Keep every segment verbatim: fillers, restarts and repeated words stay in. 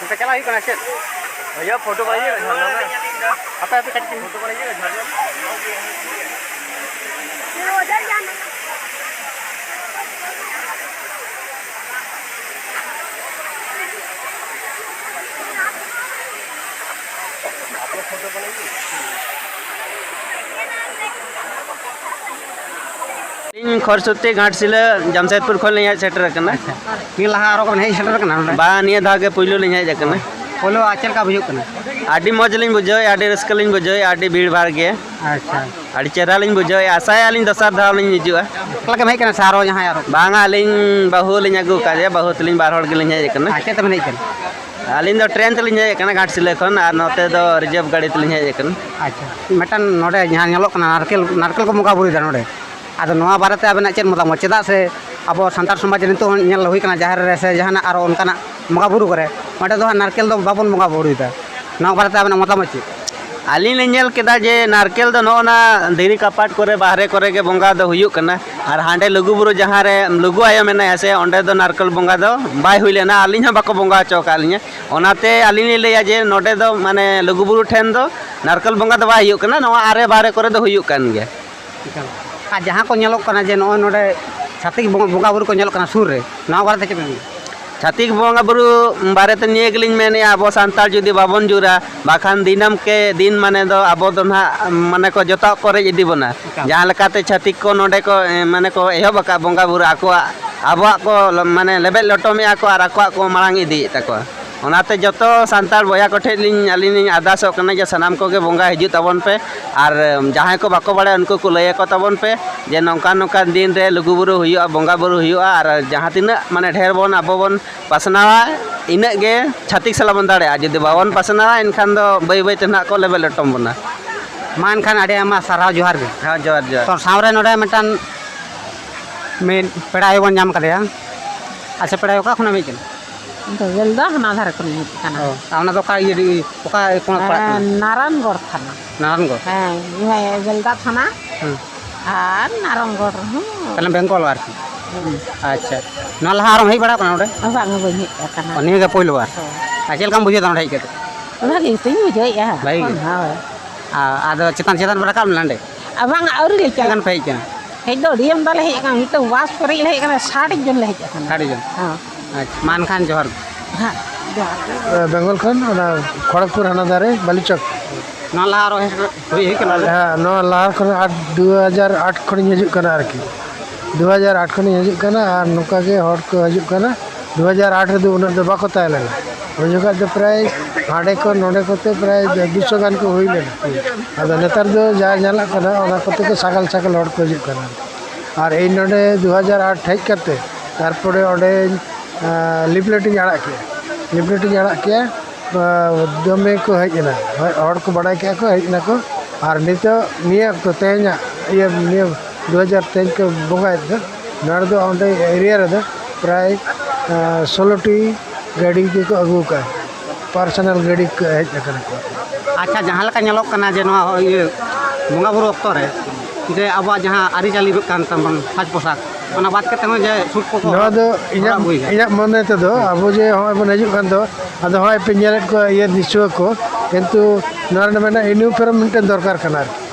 ᱚᱱᱛᱮ ᱪᱟᱞᱟᱜ ᱦᱩᱭᱩᱜ ᱠᱟᱱᱟ ᱪᱮᱫ? ᱵᱷᱟᱭᱟ, ᱯᱷᱳᱴᱳ ᱵᱟᱲᱟᱭᱟ, ᱡᱷᱟᱨᱱᱟ ᱨᱮ᱾ ᱦᱟᱯᱮ, ᱦᱟᱯᱮ, ᱠᱟᱹᱴᱤᱡ ᱯᱷᱳᱴᱳ ᱵᱟᱲᱟᱭᱟ, ᱡᱷᱟᱨᱱᱟ᱾ ᱤᱧ ᱠᱷᱚᱨᱥᱚᱛᱤ ᱜᱷᱟᱴᱥᱤᱞᱟᱹ ᱡᱟᱢᱥᱮᱫᱽᱯᱩᱨ ᱠᱷᱚᱱ ᱞᱤᱧ ᱦᱮᱡ ᱥᱮᱴᱮᱨ ᱟᱠᱟᱱᱟ᱾ ᱟᱪᱪᱷᱟ, ᱱᱤᱭᱟᱹ ᱞᱟᱦᱟ ᱟᱨᱚ ᱵᱮᱱ ᱦᱮᱡ ᱥᱮᱴᱮᱨ ᱟᱠᱟᱱᱟ ᱱᱚᱰᱮ? ᱵᱟᱝ, ᱱᱤᱭᱟᱹ ᱫᱷᱟᱣ ᱜᱮ ᱯᱩᱭᱞᱩ ᱞᱤᱧ ᱦᱮᱡ ᱟᱠᱟᱱᱟ᱾ ᱯᱳᱭᱞᱳ ᱟᱨ ᱪᱮᱫ ᱞᱮᱠᱟ ᱵᱩᱡᱷᱟᱹᱜ ᱠᱟᱱᱟ? ᱟᱹᱰᱤ ᱢᱚᱡᱽ ᱞᱤᱧ ᱵᱩᱡᱷᱟᱹᱣᱮᱫᱼᱟ, ᱟᱹᱰᱤ ᱨᱟᱹᱥᱠᱟᱹ ᱞᱤᱧ ᱵᱩᱡᱷᱟᱹᱣᱮᱫᱼᱟ, ᱟᱹᱰᱤ ᱵᱷᱤᱲ ᱵᱷᱟᱲ ᱜᱮ᱾ ᱟᱪᱪᱷᱟ᱾ ᱟᱹᱰᱤ ᱪᱮᱦᱨᱟ ᱞᱤᱧ ᱵᱩᱡᱷᱟᱹᱣᱮᱫᱼᱟ, ᱟᱥᱟᱭᱮᱫᱼᱟ ᱞᱤᱧ ᱫᱚᱥᱟᱨ ᱫᱷᱟᱣ ᱞᱤᱧ ᱦᱤᱡᱩᱜᱼᱟ᱾ ᱮᱠᱞᱟ ᱜᱮᱢ ᱦᱮᱡ ᱠᱟᱱᱟ ᱥᱮ ᱟᱨᱚ ᱡᱟᱦᱟᱸᱭ ᱟᱨᱚ? ᱵᱟᱝᱟ, ᱟᱹᱞᱤᱧ ᱵᱟᱹᱦᱩ ᱞᱤᱧ ᱟᱹᱜᱩ ᱟᱠᱟᱫᱮᱭᱟ, ᱵᱟᱹᱦᱩ ᱛᱟᱹᱞᱤᱧ ᱵᱟᱨ ᱦᱚᱲ ᱜᱮᱞᱤᱧ ᱦᱮᱡ ᱟᱠᱟᱱᱟ᱾ ᱟᱨ ᱪᱮᱫ ᱛᱮᱵᱮᱱ ᱦᱮᱡ ᱠᱟᱱᱟ? ᱟᱹᱞᱤᱧ ᱫᱚ ᱴᱨᱮᱱ ᱛᱮᱞᱤᱧ ᱦᱮᱡ ᱟᱠᱟᱱᱟ ᱜᱷᱟᱴᱥᱤᱞᱟᱹ ᱠᱷᱚᱱ, ᱟᱨ ᱱᱚᱛᱮ ᱫᱚ ᱨᱤᱡᱟᱨᱵᱷ ᱜᱟᱹᱰᱤ ᱛᱮᱞᱤᱧ ᱦᱮᱡ ᱟᱠᱟᱱᱟ᱾ ᱟᱪᱪᱷᱟ, ᱢᱤᱫᱴᱟᱝ ᱱᱚᱰᱮ ᱡᱟᱦᱟᱸ ᱧᱮᱞᱚᱜ ᱠᱟᱱᱟ ᱱᱟᱨᱠᱮᱞ, ᱱᱟᱨᱠᱮᱞ ᱠᱚ ᱵᱚᱸᱜᱟ ᱵᱩᱨᱩᱭᱮᱫᱟ ᱱᱚᱰᱮ, ᱟᱫᱚ ᱱᱚᱣᱟ ᱵᱟᱨᱮᱛᱮ ᱟᱵᱮᱱᱟᱜ ᱪᱮᱫ ᱢᱚᱛᱟᱢᱚᱛ? ᱪᱮᱫᱟᱜ ᱥᱮ ᱟᱵᱚ ᱥᱟᱱᱛᱟᱲ ᱥᱚᱢᱟᱡᱽ ᱨᱮ ᱱᱤᱛᱚᱜ ᱦᱚᱸ ᱧᱮᱞ ᱦᱩᱭ ᱠᱟᱱᱟ ᱡᱟᱦᱮᱨ ᱨᱮ ᱥᱮ ᱡᱟᱦᱟᱱᱟᱜ ᱟᱨᱚ ᱚᱱᱠᱟᱱᱟᱜ ᱵᱚᱸᱜᱟ ᱵᱩᱨᱩ ᱠᱚᱨᱮ, ᱚᱸᱰᱮ ᱫᱚ ᱦᱟᱸᱜ ᱱᱟᱨᱠᱮᱞ ᱫᱚ ᱵᱟᱵᱚᱱ ᱵᱚᱸᱜᱟ ᱵᱩᱨᱩᱭᱮᱫᱟ, ᱱᱚᱣᱟ ᱵᱟᱨᱮᱛᱮ ᱟᱵᱮᱱᱟᱜ ᱢᱚᱛᱟᱢᱚᱛ ᱪᱮᱫ? ᱟᱹᱞᱤᱧ ᱞᱤᱧ ᱧᱮᱞ ᱠᱮᱫᱟ ᱡᱮ ᱱᱟᱨᱠᱮᱞ ᱫᱚ ᱱᱚᱜᱼᱚ ᱱᱟ ᱫᱷᱤᱨᱤ ᱠᱟᱯᱟᱴ ᱠᱚᱨᱮ, ᱵᱟᱦᱨᱮ ᱠᱚᱨᱮ ᱜᱮ ᱵᱚᱸᱜᱟ ᱫᱚ ᱦᱩᱭᱩᱜ ᱠᱟᱱᱟ, ᱟᱨ ᱦᱟᱸᱰᱮ ᱞᱩᱜᱩᱵᱩᱨᱩ ᱡᱟᱦᱟᱸ ᱨᱮ ᱞᱩᱜᱩ ᱟᱭᱳ ᱢᱮᱱᱟᱭᱟ ᱥᱮ, ᱚᱸᱰᱮ ᱫᱚ ᱱᱟᱨᱠᱮᱞ ᱵᱚᱸᱜᱟ ᱫᱚ ᱵᱟᱭ ᱦᱩᱭ ᱞᱮᱱᱟ, ᱟᱹᱞᱤᱧ ᱦᱚᱸ ᱵᱟᱠᱚ ᱵᱚᱸᱜᱟ ᱦᱚᱪᱚ ᱟᱠᱟᱫ ᱞᱤᱧᱟ᱾ ᱚᱱᱟᱛᱮ ᱟᱹᱞᱤᱧ ᱞᱤᱧ ᱞᱟᱹᱭᱟ ᱡᱮ ᱱᱚᱰᱮ ᱫᱚ ᱢᱟᱱᱮ ᱞᱩᱜᱩᱵᱩᱨᱩ ᱴᱷᱮᱱ ᱫᱚ ᱱᱟᱨᱠᱮᱞ ᱵᱚᱸᱜᱟ ᱫᱚ ᱵᱟᱭ ᱦᱩᱭᱩᱜ ᱠᱟᱱᱟ, ᱱᱚᱣᱟ ᱟᱨᱮ ᱵᱟᱦᱨᱮ ᱠᱚᱨᱮ ᱫᱚ ᱦᱩᱭᱩᱜ ᱠᱟᱱ ᱜᱮᱭᱟ᱾ ᱮᱠᱟᱞ᱾ ᱟᱨ ᱡᱟᱦᱟᱸ ᱠᱚ ᱧᱮᱞᱚᱜ ᱠᱟᱱᱟ ᱡᱮ ᱱᱚᱜᱼᱚᱭ ᱱᱚᱰᱮ ᱪᱷᱟᱹᱛᱤᱠ ᱵᱚᱸᱜᱟ, ᱵᱚᱸᱜᱟ ᱵᱩᱨᱩ ᱠᱚ ᱧᱮᱞᱚᱜ ᱠᱟᱱᱟ ᱥᱩᱨ ᱨᱮ, ᱱᱚᱣᱟ ᱵᱟᱨᱮᱛᱮ ᱪᱮᱫ ᱵᱮᱱ ᱢᱮᱱᱟ? ᱪᱷᱟᱹᱛᱤᱠ ᱵᱚᱸᱜᱟ ᱵᱩᱨᱩ ᱵᱟᱨᱮᱛᱮ ᱱᱤᱭᱟᱹ ᱜᱮᱞᱤᱧ ᱢᱮᱱᱮᱫᱼᱟ, ᱟᱵᱚ ᱥᱟᱱᱛᱟᱲ ᱡᱩᱫᱤ ᱵᱟᱵᱚᱱ ᱡᱳᱨᱟ, ᱵᱟᱠᱷᱟᱱ ᱫᱤᱱᱟᱹᱢ ᱠᱮ ᱫᱤᱱ ᱢᱟᱱᱮ ᱫᱚ ᱟᱵᱚ ᱫᱚ ᱱᱟᱦᱟᱜ ᱢᱟᱱᱮ ᱠᱚ ᱡᱚᱛᱚᱣᱟᱜ ᱠᱚ ᱨᱮᱡ ᱤᱫᱤ ᱵᱚᱱᱟ᱾ ᱮᱠᱟᱞ᱾ ᱡᱟᱦᱟᱸ ᱞᱮᱠᱟᱛᱮ ᱪᱷᱟᱹᱛᱤᱠ ᱠᱚ ᱱᱚᱰᱮ ᱠᱚ, ᱮ, ᱢᱟᱱᱮ ᱠᱚ ᱮᱦᱚᱵ ᱟᱠᱟᱫ ᱵᱚᱸᱜᱟ ᱵᱩᱨᱩ, ᱟᱠᱚᱣᱟᱜ, ᱟᱵᱚᱣᱟᱜ ᱠᱚ ᱢᱟᱱᱮ ᱞᱮᱵᱮᱫ ᱞᱚᱴᱚᱢᱮᱫᱼᱟ ᱠᱚ ᱟᱨ ᱟᱠᱚᱣᱟᱜ ᱠᱚ ᱢᱟᱲᱟᱝ ᱤᱫᱤᱭᱮᱫ ᱛᱟᱠᱚᱣᱟ᱾ ᱚᱱᱟᱛᱮ ᱡᱚᱛᱚ ᱥᱟᱱᱛᱟᱲ ᱵᱚᱭᱦᱟ ᱠᱚᱴᱷᱮᱱ ᱞᱤᱧ, ᱟᱹᱞᱤᱧ ᱞᱤᱧ ᱟᱨᱫᱟᱥᱚᱜ ᱠᱟᱱᱟ ᱡᱮ ᱥᱟᱱᱟᱢ ᱠᱚᱜᱮ ᱵᱚᱸᱜᱟ ᱦᱤᱡᱩᱜ ᱛᱟᱵᱚᱱ ᱯᱮ᱾ ᱟᱨ ᱡᱟᱦᱟᱸᱭ ᱠᱚ ᱵᱟᱠᱚ ᱵᱟᱲᱟᱭᱟ, ᱩᱱᱠᱩ ᱠᱚ ᱞᱟᱹᱭ ᱟᱠᱚ ᱛᱟᱵᱚᱱ ᱯᱮ ᱡᱮ ᱱᱚᱝᱠᱟᱱ ᱱᱚᱝᱠᱟᱱ ᱫᱤᱱ ᱨᱮ ᱞᱩᱜᱩᱵᱩᱨᱩ ᱦᱩᱭᱩᱜᱼᱟ, ᱵᱚᱸᱜᱟ ᱵᱩᱨᱩ ᱦᱩᱭᱩᱜᱼᱟ᱾ ᱟᱨ ᱡᱟᱦᱟᱸ ᱛᱤᱱᱟᱹᱜ ᱢᱟᱱᱮ ᱰᱷᱮᱨ ᱵᱚᱱ ᱟᱵᱚ ᱵᱚᱱ ᱯᱟᱥᱱᱟᱣᱟ, ᱤᱱᱟᱹᱜ ᱜᱮ ᱪᱷᱟᱹᱛᱤᱠ ᱥᱟᱞᱟᱜ ᱵᱚᱱ ᱫᱟᱲᱮᱭᱟᱜᱼᱟ᱾ ᱡᱩᱫᱤ ᱵᱟᱵᱚᱱ ᱯᱟᱥᱱᱟᱣᱟ, ᱮᱱᱠᱷᱟᱱ ᱫᱚ ᱵᱟᱹᱭ ᱵᱟᱹᱭ ᱛᱮ ᱱᱟᱦᱟᱜ ᱠᱚ ᱞᱮᱵᱮᱫ ᱞᱚᱴᱚᱢ ᱵᱚᱱᱟ᱾ ᱢᱟ ᱮᱱᱠᱷᱟᱱ ᱟᱹᱰᱤ ᱟᱭᱢᱟ ᱥᱟᱨᱦᱟᱣ, ᱡᱚᱦᱟᱨ ᱜᱮ᱾ ᱦᱮᱸ, ᱡᱚᱦᱟᱨ ᱡᱚᱦᱟᱨ᱾ ᱛᱚ, ᱥᱟᱶᱨᱮ ᱱᱚᱰᱮ ᱢᱤᱫᱴᱟᱝ ᱢᱤᱫ ᱯᱮᱲᱟ ᱟᱭᱳ ᱵᱚᱱ ᱧᱟᱢ ᱠᱟᱫᱮᱭᱟ᱾ ᱟᱪᱪᱷᱟ, ᱯᱮᱲᱟ ᱟᱭᱳ, ᱚᱠᱟ ᱠᱷᱚᱱᱟᱜ ᱮᱢ ᱦᱮᱡ ᱠᱟᱱᱟ? ᱤᱧ ᱫᱚ ᱵᱮᱞᱫᱟ ᱦᱟᱱᱟ ᱫᱷᱟᱨᱮ ᱠᱷᱚᱱᱤᱧ ᱦᱮᱡ ᱟᱠᱟᱱᱟ᱾ ᱚ, ᱟᱨ ᱚᱱᱟ ᱫᱚ ᱚᱠᱟ ᱤᱭᱟᱹ, ᱚᱠᱟ ᱯᱚᱱᱚᱛ ᱯᱟᱲᱟᱜ ᱠᱟᱱᱟ? ᱱᱟᱨᱟᱱᱜᱚᱲ ᱛᱷᱟᱱᱟ᱾ ᱱᱟᱨᱟᱱᱜᱚᱲ᱾ ᱦᱮᱸ, ᱤᱭᱟᱹ ᱵᱮᱞᱫᱟ ᱛᱷᱟᱱᱟ᱾ ᱦᱩᱸ᱾ ᱟᱨ ᱱᱟᱨᱟᱱᱜᱚᱲ ᱨᱮᱦᱚᱸ᱾ ᱛᱟᱦᱞᱮ ᱵᱮᱝᱜᱚᱞ ᱟᱨᱠᱤ᱾ ᱟᱪᱪᱷᱟ, ᱱᱚᱣᱟ ᱞᱟᱦᱟ ᱟᱨᱚᱢ ᱦᱮᱡ ᱵᱟᱲᱟ ᱟᱠᱟᱱᱟ ᱱᱚᱰᱮ? ᱵᱟᱝ, ᱵᱟᱹᱧ ᱦᱮᱡ ᱟᱠᱟᱱᱟ᱾ ᱚ, ᱱᱤᱭᱟᱹ ᱜᱮ ᱯᱳᱭᱞᱳ ᱵᱟᱨ? ᱦᱳᱭ᱾ ᱟᱨ ᱪᱮᱫ ᱞᱮᱠᱟᱢ ᱵᱩᱡᱷᱟᱹᱣ ᱮᱫᱟ ᱱᱚᱰᱮ ᱦᱮᱡ ᱠᱟᱛᱮ? ᱵᱷᱟᱜᱮ ᱜᱮᱧ ᱵᱩᱡᱷᱟᱹᱣᱮᱫᱼᱟ᱾ ᱵᱷᱟᱜᱮ ᱜᱮ? ᱦᱳᱭ᱾ ᱟᱨ ᱟᱫᱚ ᱪᱮᱛᱟᱱ ᱪᱮᱛᱟᱱ ᱯᱮ ᱨᱟᱠᱟᱵ ᱞᱮᱱᱟ ᱱᱚᱰᱮ? ᱟᱨ ᱵᱟᱝ, ᱟᱹᱣᱨᱤ ᱞᱮ ᱪᱮᱫ ᱜᱟᱱ ᱪᱟᱞᱟᱜᱼᱟ᱾ ᱯᱮ ᱦᱮᱡ ᱠᱟᱱᱟ? ᱦᱮᱡ ᱫᱚ ᱟᱹᱰᱤ ᱟᱢᱫᱟ ᱞᱮ ᱦᱮᱡ ᱟᱠᱟᱱᱟ, ᱢᱤᱫᱴᱟᱝ ᱵᱟᱥ ᱯᱮᱨᱮᱡ ᱞᱮ ᱦᱮᱡ ᱟᱠᱟᱱᱟ, ᱥᱟᱴ ᱡᱚᱱ ᱞᱮ ᱦᱮᱡ ᱟᱠᱟᱱᱟ᱾ ᱥᱟᱴ ᱡᱚᱱ? ᱦᱮᱸ᱾ ᱟᱪᱪᱷᱟ, ᱢᱟ ᱮᱱᱠᱷᱟᱱ ᱡᱚᱦᱟᱨ ᱜᱮ᱾ ᱦᱮᱸ, ᱡᱚᱦᱟᱨ ᱜᱮ᱾ ᱵᱮᱝᱜᱚᱞ ᱠᱷᱚᱱ, ᱚᱱᱟ ᱠᱷᱚᱲᱚᱜᱽᱯᱩᱨ ᱦᱟᱱᱟ ᱫᱷᱟᱨᱮ ᱵᱟᱞᱤᱪᱚᱠ᱾ ᱱᱚᱣᱟ ᱞᱟᱦᱟ ᱟᱨᱚ ᱦᱮᱡ ᱦᱩᱭ ᱦᱩᱭ ᱠᱟᱱᱟ? ᱦᱮᱸ, ᱱᱚᱣᱟ ᱞᱟᱦᱟ ᱠᱷᱚᱱ ᱟᱴ, ᱫᱩ ᱦᱟᱡᱟᱨ ᱟᱴ ᱠᱷᱚᱱᱤᱧ ᱦᱤᱡᱩᱜ ᱠᱟᱱᱟ ᱟᱨᱠᱤ᱾ ᱫᱩ ᱦᱟᱡᱟᱨ ᱟᱴ ᱠᱷᱚᱱᱤᱧ ᱦᱤᱡᱩᱜ ᱠᱟᱱᱟ ᱟᱨ ᱱᱚᱝᱠᱟ ᱜᱮ ᱦᱚᱲ ᱠᱚ ᱦᱤᱡᱩᱜ ᱠᱟᱱᱟ᱾ ᱫᱩ ᱦᱟᱡᱟᱨ ᱟᱴ ᱨᱮᱫᱚ ᱩᱱᱟᱹᱜ ᱫᱚ ᱵᱟᱠᱚ ᱛᱟᱦᱮᱸ ᱞᱮᱱᱟ᱾ ᱩᱱ ᱡᱚᱠᱷᱟᱡ ᱫᱚ ᱯᱨᱟᱭ ᱦᱟᱸᱰᱮ ᱠᱷᱚᱱ ᱱᱚᱰᱮ ᱠᱚᱛᱮ ᱯᱨᱟᱭ ᱫᱩᱥᱚ ᱜᱟᱱ ᱠᱚ ᱦᱩᱭ ᱞᱮᱱᱟ᱾ ᱟᱫᱚ ᱱᱮᱛᱟᱨ ᱫᱚ ᱡᱟ ᱧᱮᱞᱚᱜ ᱠᱟᱱᱟ, ᱚᱱᱟ ᱠᱚᱛᱮ ᱜᱮ ᱥᱟᱜᱟᱞ ᱥᱟᱜᱟᱞ ᱦᱚᱲ ᱠᱚ ᱦᱤᱡᱩᱜ ᱠᱟᱱᱟ᱾ ᱟᱨ ᱤᱧ ᱱᱚᱰᱮ ᱫᱩ ᱦᱟᱡᱟᱨ ᱟᱴ ᱦᱮᱡ ᱠᱟᱛᱮ, ᱛᱟᱨᱯᱚᱨᱮ ᱚᱸᱰᱮ ᱞᱤᱯᱞᱮᱴ ᱤᱧ ᱟᱲᱟᱜ ᱠᱮᱜᱼᱟ᱾ ᱞᱤᱯᱞᱮᱴ ᱤᱧ ᱟᱲᱟᱜ ᱠᱮᱜᱼᱟ, ᱫᱚᱢᱮ ᱠᱚ ᱦᱮᱡ ᱮᱱᱟ, ᱦᱚᱲ ᱠᱚ ᱵᱟᱲᱟᱭ ᱠᱮᱜᱼᱟ ᱠᱚ, ᱦᱮᱡ ᱮᱱᱟᱠᱚ᱾ ᱟᱨ ᱱᱤᱛᱚᱜ ᱱᱤᱭᱟᱹ ᱚᱠᱛᱚ, ᱛᱮᱦᱮᱧᱟᱜ ᱤᱭᱟᱹ, ᱱᱤᱭᱟᱹ ᱫᱩ ᱦᱟᱡᱟᱨ ᱛᱮᱭᱤᱥ ᱠᱚ ᱵᱚᱸᱜᱟᱭᱮᱫ ᱫᱚ, ᱱᱚᱰᱮ ᱫᱚ, ᱚᱸᱰᱮ ᱮᱨᱤᱭᱟ ᱨᱮᱫᱚ ᱯᱨᱟᱭ ᱥᱳᱞᱳ ᱴᱤ ᱜᱟᱹᱰᱤ ᱜᱮᱠᱚ ᱟᱹᱜᱩ ᱟᱠᱟᱫᱼᱟ, ᱯᱟᱨᱥᱚᱱᱟᱞ ᱜᱟᱹᱰᱤ ᱠᱚ ᱦᱮᱡ ᱟᱠᱟᱱᱟ ᱠᱚ᱾ ᱟᱪᱪᱷᱟ, ᱡᱟᱦᱟᱸ ᱞᱮᱠᱟ ᱧᱮᱞᱚᱜ ᱠᱟᱱᱟ ᱡᱮ ᱱᱚᱣᱟ ᱤᱭᱟᱹ ᱵᱚᱸᱜᱟ ᱵᱩᱨᱩ ᱚᱠᱛᱚ ᱨᱮ ᱡᱮ ᱟᱵᱚᱣᱟᱜ ᱡᱟᱦᱟᱸ ᱟᱹᱨᱤᱪᱟᱹᱞᱤ ᱠᱟᱱ ᱛᱟᱵᱚᱱ ᱥᱟᱡᱽ ᱯᱳᱥᱟᱠ, ᱚᱱᱟ ᱵᱟᱫ ᱠᱟᱛᱮ ᱦᱚᱸ ᱡᱮ ᱥᱩᱴ ᱠᱚᱠᱚ ᱱᱚᱣᱟ ᱫᱚ ᱤᱧᱟᱹᱜ, ᱦᱚᱨᱚᱜ ᱟᱹᱜᱩᱭᱮᱫᱟ᱾ ᱤᱧᱟᱹᱜ ᱢᱚᱱᱮ ᱛᱮᱫᱚ ᱟᱵᱚ ᱡᱮ ᱦᱚᱸᱜᱼᱚᱭ ᱵᱚᱱ ᱦᱤᱡᱩᱜ ᱠᱟᱱ ᱫᱚ, ᱟᱫᱚ ᱦᱚᱸᱜᱼᱚᱭ ᱯᱮ ᱧᱮᱞᱮᱫ ᱠᱚᱣᱟ ᱤᱭᱟᱹ ᱫᱤᱥᱩᱣᱟᱹ ᱠᱚ, ᱠᱤᱱᱛᱩ ᱱᱚᱣᱟ ᱨᱮᱱᱟᱜ ᱢᱮᱱᱟᱜᱼᱟ ᱤᱭᱩᱱᱤᱯᱷᱚᱨᱢ ᱢᱤᱫᱴᱮᱱ ᱫᱚᱨᱠᱟᱨ ᱠᱟᱱᱟ᱾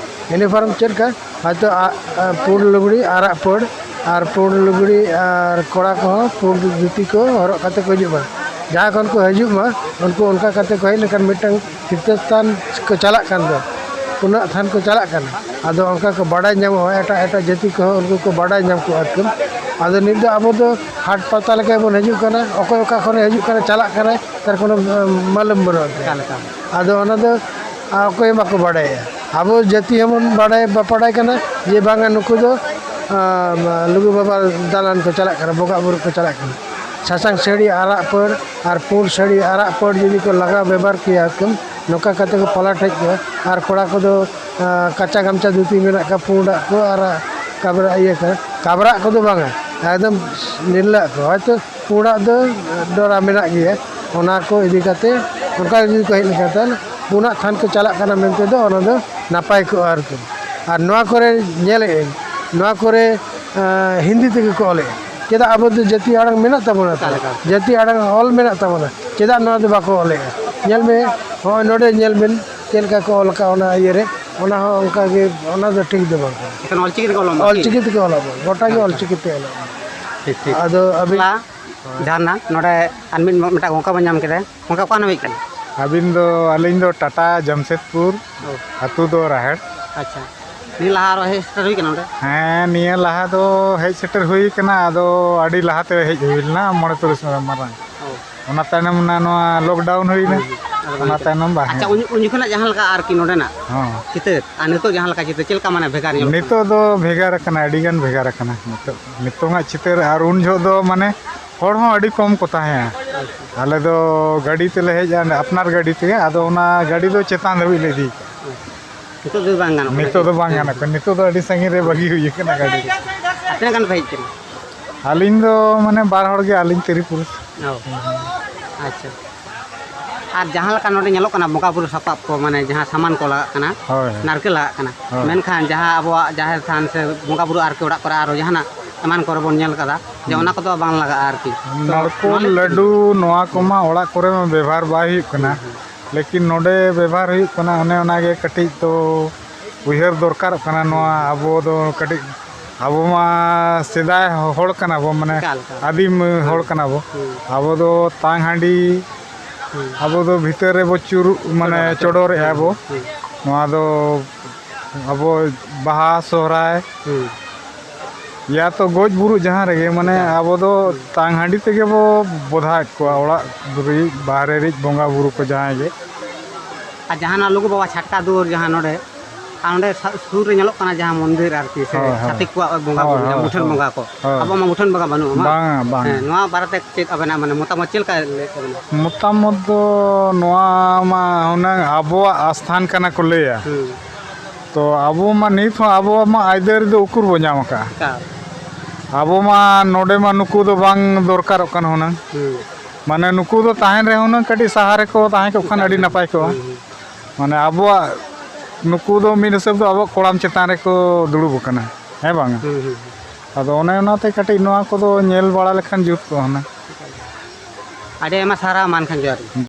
ᱤᱭᱩᱱᱤᱯᱷᱚᱨᱢ ᱪᱮᱫ ᱞᱮᱠᱟ? ᱦᱚᱭᱛᱳ ᱟ-, ᱟ-, ᱯᱩᱸᱰ ᱞᱩᱜᱽᱲᱤ, ᱟᱨᱟᱜ ᱯᱟᱹᱲ, ᱟᱨ ᱯᱩᱸᱰ ᱞᱩᱜᱽᱲᱤ, ᱟᱨ ᱠᱚᱲᱟ ᱠᱚᱦᱚᱸ ᱯᱩᱸᱰ ᱫᱷᱩᱛᱤ ᱠᱚ ᱦᱚᱨᱚᱜ ᱠᱟᱛᱮ ᱠᱚ ᱦᱤᱡᱩᱜ ᱢᱟ᱾ ᱡᱟᱦᱟᱸ ᱠᱷᱚᱱ ᱠᱚ ᱦᱤᱡᱩᱜ ᱢᱟ, ᱩᱱᱠᱩ ᱚᱱᱠᱟ ᱠᱟᱛᱮ ᱠᱚ ᱦᱮᱡ ᱞᱮᱱᱠᱷᱟᱱ ᱢᱤᱫᱴᱟᱝ ᱛᱤᱨᱛᱷᱚ ᱥᱛᱷᱟᱱ ᱠᱚ ᱪᱟᱞᱟᱜ ᱠᱟᱱ ᱫᱚ, ᱯᱩᱱᱟᱹᱜ ᱛᱷᱟᱱ ᱠᱚ ᱪᱟᱞᱟᱜ ᱠᱟᱱᱟ᱾ ᱟᱫᱚ ᱚᱱᱠᱟ ᱠᱚ ᱵᱟᱰᱟᱭ ᱧᱟᱢᱚᱜᱼᱟ, ᱮᱴᱟᱜ ᱮᱴᱟᱜ ᱡᱟᱹᱛᱤ ᱠᱚᱦᱚᱸ ᱩᱱᱠᱩ ᱠᱚ ᱵᱟᱰᱟᱭ ᱧᱟᱢ ᱠᱚᱣᱟ ᱟᱨᱠᱤ᱾ ᱟᱫᱚ ᱱᱤᱛ ᱫᱚ ᱟᱵᱚ ᱫᱚ ᱦᱟᱴ ᱯᱟᱛᱟ ᱞᱮᱠᱟ ᱵᱚᱱ ᱦᱤᱡᱩᱜ ᱠᱟᱱᱟ, ᱚᱠᱚᱭ ᱚᱠᱟ ᱠᱷᱚᱱᱮ ᱦᱤᱡᱩᱜ ᱠᱟᱱᱟ, ᱪᱟᱞᱟᱜ ᱠᱟᱱᱟᱭ, ᱛᱟᱨ ᱠᱳᱱᱳ, ᱟᱸ, ᱢᱟᱞᱩᱢ ᱵᱟᱹᱱᱩᱜᱼᱟ᱾ ᱚᱠᱟ ᱞᱮᱠᱟ? ᱟᱫᱚ ᱚᱱᱟ ᱫᱚ, ᱟᱸ, ᱚᱠᱚᱭ ᱦᱚᱸ ᱵᱟᱠᱚ ᱵᱟᱲᱟᱭᱟ᱾ ᱟᱵᱚ ᱡᱟᱹᱛᱤ ᱦᱚᱸᱵᱚᱱ ᱵᱟᱲᱟᱭ, ᱵᱟᱯᱟᱲᱟᱭ ᱠᱟᱱᱟ ᱡᱮ ᱵᱟᱝᱟ ᱱᱩᱠᱩ ᱫᱚ, ᱟᱸ, ᱞᱩᱜᱩ ᱵᱟᱵᱟ ᱫᱟᱞᱟᱱ ᱠᱚ ᱪᱟᱞᱟᱜ ᱠᱟᱱᱟ, ᱵᱚᱸᱜᱟ ᱵᱩᱨᱩ ᱠᱚ ᱪᱟᱞᱟᱜ ᱠᱟᱱᱟ᱾ ᱥᱟᱥᱟᱝ ᱥᱟᱹᱲᱤ ᱟᱨᱟᱜ ᱯᱟᱹᱲ ᱟᱨ ᱯᱩᱸᱰ ᱥᱟᱹᱲᱤ ᱟᱨᱟᱜ ᱯᱟᱹᱲ ᱡᱩᱫᱤ ᱠᱚ ᱞᱟᱜᱟᱣ ᱵᱮᱵᱷᱟᱨ ᱠᱮᱭᱟ, ᱮᱠᱫᱚᱢ ᱱᱚᱝᱠᱟ ᱠᱟᱛᱮ ᱠᱚ ᱯᱟᱞᱟᱴ ᱦᱮᱡ ᱠᱚᱜᱼᱟ᱾ ᱟᱨ ᱠᱚᱲᱟ ᱠᱚᱫᱚ, ᱟᱸ, ᱠᱟᱪᱟ ᱜᱟᱢᱪᱷᱟ ᱫᱷᱩᱛᱤ ᱢᱮᱱᱟᱜ ᱠᱟᱜᱼᱟ, ᱯᱩᱸᱰᱟᱜ ᱠᱚ ᱟᱨ ᱠᱟᱵᱽᱨᱟ ᱤᱭᱟᱹ ᱠᱟᱱᱟ, ᱠᱟᱵᱽᱨᱟᱜ ᱠᱚᱫᱚ ᱵᱟᱝᱟ, ᱮᱠᱫᱚᱢ ᱱᱤᱨᱞᱟᱹᱜ ᱠᱚ᱾ ᱦᱚᱭᱛᱳ ᱯᱩᱸᱰᱟᱜ ᱫᱚ ᱰᱚᱨᱟ ᱢᱮᱱᱟᱜ ᱜᱮᱭᱟ, ᱚᱱᱟ ᱠᱚ ᱤᱫᱤ ᱠᱟᱛᱮ ᱚᱱᱠᱟ ᱡᱩᱫᱤ ᱠᱚ ᱦᱮᱡ ᱞᱮᱱᱠᱷᱟᱱ, ᱛᱟᱦᱚᱞᱮ ᱯᱩᱱᱟᱜ ᱛᱷᱟᱱ ᱠᱚ ᱪᱟᱞᱟᱜ ᱠᱟᱱᱟ ᱢᱮᱱᱛᱮ ᱫᱚ ᱚᱱᱟ ᱫᱚ ᱱᱟᱯᱟᱭ ᱠᱚᱜᱼᱟ ᱟᱨᱠᱤ᱾ ᱟᱨ ᱱᱚᱣᱟ ᱠᱚᱨᱮ ᱧᱮᱞᱮᱫ ᱟᱹᱧ, ᱱᱚᱣᱟ ᱠᱚᱨᱮ, ᱟᱸ, ᱦᱤᱱᱫᱤ ᱛᱮᱜᱮ ᱠᱚ ᱚᱞᱮᱫᱼᱟ᱾ ᱪᱮᱫᱟᱜ ᱟᱵᱚ ᱫᱚ ᱡᱟᱹᱛᱤ ᱟᱲᱟᱝ ᱢᱮᱱᱟᱜ ᱛᱟᱵᱚᱱᱟ ᱛᱚ? ᱚᱠᱟ ᱞᱮᱠᱟ? ᱡᱟᱹᱛᱤ ᱟᱲᱟᱝ ᱚᱞ ᱢᱮᱱᱟᱜ ᱛᱟᱵᱚᱱᱟ, ᱪᱮᱫᱟᱜ ᱱᱚᱣᱟ ᱫᱚ ᱵᱟᱠᱚ ᱚᱞᱮᱫᱼᱟ? ᱧᱮᱞ ᱢᱮ, ᱦᱚᱸᱜᱼᱚᱭ ᱱᱚᱰᱮ ᱧᱮᱞ ᱵᱮᱱ ᱪᱮᱫ ᱞᱮᱠᱟ ᱠᱚ ᱚᱞ ᱟᱠᱟᱫ ᱚᱱᱟ ᱤᱭᱟᱹ ᱨᱮ, ᱚᱱᱟ ᱦᱚᱸ ᱚᱱᱠᱟ ᱜᱮ, ᱚᱱᱟ ᱫᱚ ᱴᱷᱤᱠ ᱫᱚ ᱵᱟᱝ ᱠᱟᱱᱟ᱾ ᱮᱠᱷᱟᱱ ᱚᱞᱪᱤᱠᱤ ᱛᱮᱠᱚ ᱚᱞ ᱚᱞ ᱪᱤᱠᱤ ᱛᱮᱠᱚ ᱚᱞ ᱟᱵᱚᱱ, ᱜᱚᱴᱟ ᱜᱮ ᱟᱪᱪᱷᱟ᱾ ᱚᱞ ᱪᱤᱠᱤ ᱛᱮ ᱚᱞ ᱟᱵᱚᱱ᱾ ᱴᱷᱤᱠ, ᱴᱷᱤᱠ᱾ ᱟᱫᱚ ᱟᱹᱵᱤᱱ ᱦᱚᱞᱟ ᱡᱟᱦᱟᱱᱟᱜ ᱱᱚᱰᱮ ᱟᱨ ᱢᱤᱫ, ᱢᱤᱫᱴᱟᱝ ᱜᱚᱝᱠᱮ ᱵᱚᱱ ᱧᱟᱢ ᱠᱮᱫᱮ, ᱜᱚᱝᱠᱮ ᱚᱠᱟ ᱠᱷᱚᱱ ᱦᱩᱭ ᱠᱟᱱᱟ? ᱟᱹᱵᱤᱱ ᱫᱚ? ᱟᱹᱞᱤᱧ ᱫᱚ ᱴᱟᱴᱟ ᱡᱟᱢᱥᱮᱫᱽᱯᱩᱨ, ᱚ᱾ ᱟᱹᱛᱩ ᱫᱚ ᱨᱟᱦᱮᱲ᱾ ᱟᱪᱪᱷᱟ, ᱱᱤᱭᱟᱹ ᱞᱟᱦᱟ ᱟᱨᱚ ᱦᱮᱡ ᱥᱮᱴᱮᱨ ᱦᱩᱭ ᱠᱟᱱᱟ ᱱᱚᱰᱮ? ᱦᱮᱸ, ᱱᱤᱭᱟᱹ ᱞᱟᱦᱟ ᱫᱚ ᱦᱮᱡ ᱥᱮᱴᱮᱨ ᱦᱩᱭ ᱠᱟᱱᱟ, ᱟᱫᱚ ᱟᱹᱰᱤ ᱞᱟᱦᱟᱛᱮ ᱦᱮᱡ ᱦᱩᱭ ᱞᱮᱱᱟ, ᱢᱚᱬᱮ ᱛᱩᱨᱩᱭ ᱥᱮᱨᱢᱟ ᱢᱟᱨᱟᱝ᱾ ᱚ᱾ ᱚᱱᱟ ᱛᱟᱭᱱᱚᱢ ᱚᱱᱟ ᱱᱚᱣᱟ lockdown ᱦᱩᱭᱱᱟ, ᱦᱩᱸ, ᱦᱩᱸ᱾ ᱟᱫᱚ ᱚᱱᱟ ᱵᱟᱝ ᱛᱟᱭᱱᱚᱢ ᱵᱟᱝ ᱟᱪᱪᱷᱟ, ᱦᱩᱭ ᱩᱱ, ᱩᱱ ᱡᱚᱠᱷᱚᱱᱟᱜ ᱡᱟᱦᱟᱸ ᱞᱮᱠᱟ ᱟᱨᱠᱤ ᱱᱚᱰᱮᱱᱟᱜ ᱦᱚᱸ᱾ ᱪᱤᱛᱟᱹᱨ ᱟᱨ ᱱᱤᱛᱚᱜ ᱡᱟᱦᱟᱸ ᱞᱮᱠᱟ ᱪᱤᱛᱟᱹᱨ, ᱪᱮᱫ ᱞᱮᱠᱟ ᱢᱟᱱᱮ ᱵᱷᱮᱜᱟᱨ ᱧᱮᱞᱚᱜ ᱠᱟᱱᱟ? ᱱᱤᱛᱚᱜ ᱫᱚ ᱵᱷᱮᱜᱟᱨ ᱟᱠᱟᱱᱟ, ᱟᱹᱰᱤ ᱜᱟᱱ ᱵᱷᱮᱜᱟᱨ ᱟᱠᱟᱱᱟ᱾ ᱱᱤᱛᱚᱜ, ᱱᱤᱛᱚᱝᱟᱜ ᱪᱤᱛᱟᱹᱨ ᱟᱨ ᱩᱱ ᱡᱚᱦᱚᱜ ᱫᱚ ᱢᱟᱱᱮ ᱦᱚᱲ ᱦᱚᱸ ᱟᱹᱰᱤ ᱠᱚᱢ ᱠᱚ ᱛᱟᱦᱮᱸᱭᱟ᱾ ᱟᱞᱮ ᱫᱚ ᱜᱟᱹᱰᱤ ᱛᱮᱞᱮ ᱦᱮᱡᱼᱟ, ᱟᱯᱱᱟᱨ ᱜᱟᱹᱰᱤ ᱛᱮᱜᱮ, ᱟᱫᱚ ᱚᱱᱟ ᱜᱟᱹᱰᱤ ᱫᱚ ᱪᱮᱛᱟᱱ ᱫᱷᱟᱹᱵᱤᱡ ᱞᱮ ᱤᱫᱤ ᱠᱟᱜᱼᱟ᱾ ᱱᱤᱛᱚᱜ ᱫᱚ ᱵᱟᱝ ᱜᱟᱱᱚᱜ ᱠᱟᱱᱟ? ᱱᱤᱛᱚᱜ ᱫᱚ ᱵᱟᱝ ᱜᱟᱱᱚᱜ ᱠᱟᱱᱟ, ᱱᱤᱛᱚᱜ ᱫᱚ ᱟᱹᱰᱤ ᱥᱟᱺᱜᱤᱧ ᱨᱮ ᱵᱟᱹᱜᱤ ᱦᱩᱭ ᱠᱟᱱᱟ ᱜᱟᱹᱰᱤ᱾ ᱟᱨ ᱛᱤᱱᱟᱹᱜ ᱜᱟᱱ ᱯᱮ ᱦᱮᱡ ᱠᱟᱱᱟ? ᱟᱹᱞᱤᱧ ᱫᱚ ᱢᱟᱱᱮ ᱵᱟᱨ ᱦᱚᱲ ᱜᱮ, ᱟᱹᱞᱤᱧ ᱛᱤᱨᱤ ᱯᱩᱨᱩᱥ᱾ ᱚ, ᱟᱪᱪᱷᱟ᱾ ᱟᱨ ᱡᱟᱦᱟᱸ ᱞᱮᱠᱟ ᱱᱚᱰᱮ ᱧᱮᱞᱚᱜ ᱠᱟᱱᱟ, ᱵᱚᱸᱜᱟ ᱵᱩᱨᱩ ᱥᱟᱯᱟᱵ ᱠᱚ, ᱢᱟᱱᱮ ᱡᱟᱦᱟᱸ ᱥᱟᱢᱟᱱ ᱠᱚ ᱞᱟᱜᱟᱜ ᱠᱟᱱᱟ, ᱦᱳᱭ, ᱦᱳᱭ᱾ ᱱᱟᱨᱠᱮᱞ ᱞᱟᱜᱟᱜ ᱠᱟᱱᱟ, ᱦᱳᱭ᱾ ᱢᱮᱱᱠᱷᱟᱱ ᱡᱟᱦᱟᱸ ᱟᱵᱚᱣᱟᱜ ᱡᱟᱦᱮᱨ ᱛᱷᱟᱱ ᱥᱮ ᱵᱚᱸᱜᱟ ᱵᱩᱨᱩ ᱟᱨᱠᱤ ᱚᱲᱟᱜ ᱠᱚᱨᱮ ᱟᱨᱚ ᱡᱟᱦᱟᱱᱟᱜ ᱮᱢᱟᱱ ᱠᱚᱨᱮ ᱵᱚᱱ ᱧᱮᱞ ᱠᱟᱫᱟ ᱡᱮ ᱦᱩᱸ᱾ ᱚᱱᱟ ᱠᱚᱫᱚ ᱵᱟᱝ ᱞᱟᱜᱟᱜᱼᱟ ᱟᱨᱠᱤ᱾ ᱛᱚ ᱱᱟᱲᱠᱳᱞ, ᱱᱚᱣᱟ ᱞᱟᱹᱰᱩ, ᱱᱚᱣᱟ ᱠᱚᱢᱟ ᱚᱲᱟᱜ ᱠᱚᱨᱮ ᱢᱟ ᱵᱮᱵᱚᱦᱟᱨ ᱵᱟᱭ ᱦᱩᱭᱩᱜ ᱠᱟᱱᱟ᱾ ᱦᱩᱸ, ᱦᱩᱸ᱾ ᱞᱮᱠᱤᱱ ᱱᱚᱰᱮ ᱵᱮᱵᱚᱦᱟᱨ ᱦᱩᱭᱩᱜ ᱠᱟᱱᱟ, ᱚᱱᱮ ᱚᱱᱟᱜᱮ ᱠᱟᱹᱴᱤᱡ ᱫᱚ ᱩᱭᱦᱟᱹᱨ ᱫᱚᱨᱠᱟᱨᱚᱜ ᱠᱟᱱᱟ᱾ ᱱᱚᱣᱟ ᱟᱵᱚ ᱫᱚ ᱠᱟᱹᱴᱤᱡ, ᱟᱵᱚ ᱢᱟ ᱥᱮᱫᱟᱭ ᱦᱚᱲ ᱠᱟᱱᱟ ᱵᱚ, ᱢᱟᱱᱮ ᱮᱠᱟᱞ, ᱮᱠᱟᱞ᱾ ᱟᱹᱫᱤᱢ ᱦᱚᱲ ᱠᱟᱱᱟ ᱵᱚ᱾ ᱦᱩᱸ᱾ ᱟᱵᱚ ᱫᱚ ᱛᱟᱝ ᱦᱟᱺᱰᱤ, ᱦᱩᱸ᱾ ᱟᱵᱚ ᱫᱚ ᱵᱷᱤᱛᱟᱹᱨ ᱨᱮᱵᱚ ᱪᱩᱨᱩᱜ, ᱢᱟᱱᱮ ᱪᱚᱰᱚᱨᱟ, ᱪᱚᱰᱚᱨᱮᱜᱼᱟ ᱵᱚ᱾ ᱦᱩᱸ᱾ ᱱᱚᱣᱟ ᱫᱚ ᱟᱵᱚ ᱵᱟᱦᱟ, ᱥᱚᱦᱨᱟᱭ, ᱦᱩᱸ᱾ ᱭᱟ ᱛᱚ ᱜᱚᱡ ᱵᱩᱨᱩ ᱡᱟᱦᱟᱸ ᱨᱮᱜᱮ, ᱢᱟᱱᱮ, ᱟᱪᱪᱷᱟ᱾ ᱟᱵᱚ ᱫᱚ ᱛᱟᱝ ᱦᱟᱺᱰᱤ ᱛᱮᱜᱮ ᱵᱚ ᱵᱚᱫᱷᱟᱣᱮᱫ ᱠᱚᱣᱟ, ᱚᱲᱟᱜ ᱨᱮ, ᱵᱟᱦᱨᱮ ᱨᱮ ᱵᱚᱸᱜᱟ ᱵᱩᱨᱩ ᱠᱚ ᱡᱟᱦᱟᱸᱭ ᱜᱮ᱾ ᱟᱨ ᱡᱟᱦᱟᱸ ᱱᱚᱣᱟ ᱞᱩᱜᱩ ᱵᱟᱵᱟ ᱪᱷᱟᱴᱠᱟ ᱫᱩᱣᱟᱹᱨ ᱡᱟᱦᱟᱸ ᱱᱚᱰᱮ, ᱟᱨ ᱚᱸᱰᱮ ᱥᱟ-, ᱥᱩᱨ ᱨᱮ ᱧᱮᱞᱚᱜ ᱠᱟᱱᱟ ᱡᱟᱦᱟᱸ ᱢᱚᱱᱫᱤᱨ ᱟᱨᱠᱤ, ᱥᱮ ᱦᱳᱭ, ᱦᱳᱭ, ᱪᱷᱟᱹᱛᱤᱠ ᱠᱚᱣᱟᱜ ᱵᱚᱸᱜᱟ ᱦᱳᱭ, ᱵᱩᱨᱩ, ᱡᱟᱦᱟᱸ ᱦᱳᱭ, ᱢᱩᱴᱷᱟᱹᱱ ᱦᱳᱭ, ᱵᱚᱸᱜᱟ ᱠᱚ, ᱦᱳᱭ᱾ ᱟᱵᱚᱣᱟᱜ ᱢᱟ ᱢᱩᱴᱷᱟᱹᱱ ᱵᱚᱸᱜᱟ ᱵᱟᱹᱱᱩᱜᱼᱟ, ᱵᱟᱝ? ᱵᱟᱝᱟ, ᱵᱟᱝᱟ᱾ ᱦᱮᱸ, ᱱᱚᱣᱟ ᱵᱟᱨᱮᱛᱮ ᱪᱮᱫ ᱟᱵᱮᱱᱟᱜ, ᱢᱟᱱᱮ, ᱢᱚᱛᱟᱢᱚᱛ ᱪᱮᱫ ᱞᱮᱠᱟ ᱞᱟᱹᱭᱮᱫ ᱛᱟᱵᱮᱱᱟ? ᱢᱚᱛᱟᱢᱚᱛ ᱫᱚ ᱱᱚᱣᱟ ᱢᱟ ᱦᱩᱱᱟᱹᱝ ᱟᱵᱚᱣᱟᱜ ᱟᱥᱛᱷᱟᱱ ᱠᱟᱱᱟ ᱠᱚ ᱞᱟᱹᱭᱟ᱾ ᱦᱩᱸ᱾ ᱛᱚ ᱟᱵᱚ ᱢᱟ ᱱᱤᱛ ᱦᱚᱸ ᱟᱵᱚᱣᱟᱜ ᱢᱟ ᱟᱹᱭᱫᱟᱹᱨᱤ ᱫᱚ ᱩᱠᱩᱨ ᱵᱚ ᱧᱟᱢ ᱟᱠᱟᱫᱼᱟ? ᱮᱠᱟᱞ᱾ ᱟᱵᱚ ᱢᱟ ᱱᱚᱰᱮ ᱢᱟ ᱱᱩᱠᱩ ᱫᱚ ᱵᱟᱝ ᱫᱚᱨᱠᱟᱨᱚᱜ ᱠᱟᱱᱟ ᱦᱩᱱᱟᱹᱝ᱾ ᱦᱩᱸ᱾ ᱢᱟᱱᱮ ᱱᱩᱠᱩ ᱫᱚ ᱛᱟᱦᱮᱱ ᱨᱮ ᱦᱩᱱᱟᱹᱝ ᱠᱟᱹᱴᱤᱡ ᱥᱟᱦᱟ ᱨᱮᱠᱚ ᱛᱟᱦᱮᱸ ᱠᱚᱜ ᱠᱷᱟᱱ ᱟᱹᱰᱤ ᱱᱟᱯᱟᱭ ᱠᱚᱜᱼᱟ᱾ ᱦᱩᱸ, ᱦᱩᱸ᱾ ᱢᱟᱱᱮ ᱟᱵᱚᱣᱟᱜ ᱱᱩᱠᱩ ᱫᱚ ᱢᱤᱫ ᱦᱤᱥᱟᱹᱵ ᱫᱚ ᱟᱵᱚᱣᱟᱜ ᱠᱚᱲᱟᱢ ᱪᱮᱛᱟᱱ ᱨᱮᱠᱚ ᱫᱩᱲᱩᱵ ᱟᱠᱟᱱᱟ, ᱦᱮᱸ ᱵᱟᱝᱟ? ᱦᱩᱸ, ᱦᱩᱸ, ᱦᱩᱸ᱾ ᱟᱫᱚ ᱚᱱᱮ ᱚᱱᱟᱛᱮ ᱠᱟᱹᱴᱤᱡ ᱱᱚᱣᱟ ᱠᱚᱫᱚ ᱧᱮᱞ ᱵᱟᱲᱟ ᱞᱮᱠᱷᱟᱱ ᱡᱩᱛ ᱠᱚᱜᱼᱟ ᱦᱩᱱᱟᱹᱝ᱾ ᱟᱹᱰᱤ ᱟᱭᱢᱟ ᱥᱟᱨᱦᱟᱣ, ᱢᱟ ᱮᱱᱠᱷᱟᱱ ᱡᱚᱦᱟᱨ ᱜᱮ᱾